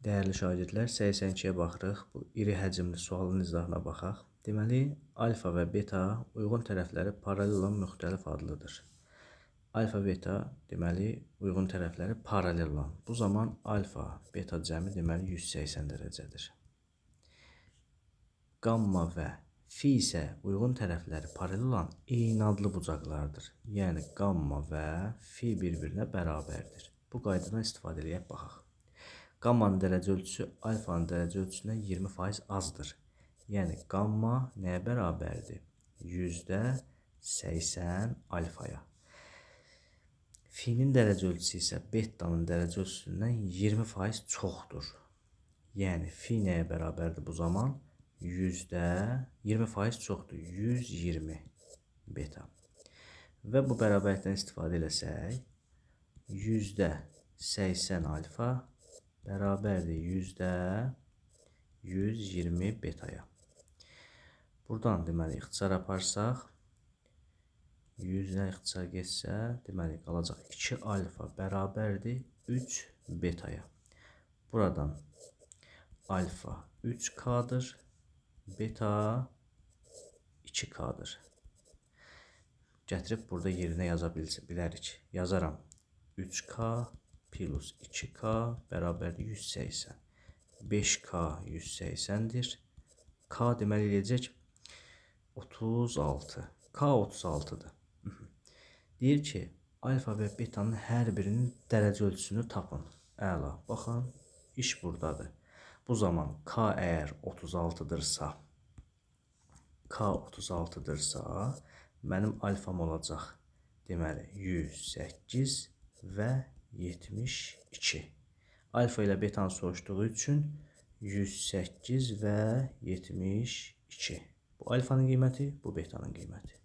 Dəyərli şagirdlər, 82-yə baxırıq. Bu iri həcmli sualın izahına baxaq. Deməli, alfa və beta uyğun tərəfləri paralel olan müxtəlif adlıdır. Alfa, beta, deməli, uyğun tərəfləri paralel olan. Bu zaman alfa, beta cəmi deməli 180 dərəcədir. Qamma və fi isə uyğun tərəfləri paralel olan eyni adlı bucaqlardır. Yəni qamma və fi bir-birinə bərabərdir. Bu qaydadan istifadə eləyək baxaq. Qammanın dərəcə ölçüsü alfanın dərəcə ölçüsündən 20% azdır. Yəni qamma nəyə bərabərdir? %80 alfaya. Finin dərəcə ölçüsü isə betanın dərəcə ölçüsündən 20% çoxdur. Yəni fi nəyə bərabərdir bu zaman? %20% çoxdur. 120 beta. Və bu bərabərlikdən istifadə eləsək, %80 alfa bərabərdir %120 betaya. Buradan deməli ixtisar aparsaq, 100-dən ixtisar getsə, deməli qalacaq 2 alfa bərabərdir 3 betaya. Buradan alfa 3K-dır, beta 2K-dır. Gətirib burada yerinə yaza bilərik. Yazaram 3K plus 2K bərabərdir 180. 5K 180-dir. K deməli eləyəcək 36. K 36-dır. Deyir ki, alfa və betanın hər birinin dərəcə ölçüsünü tapın. Əla. Baxın, iş buradadır. Bu zaman K əgər 36-dırsa, K 36-dırsa, mənim alfam olacaq. Deməli, 108 və 72. Alfa ilə betanı soruşduğu üçün 108 və 72. Bu alfanın qiyməti, bu betanın qiyməti.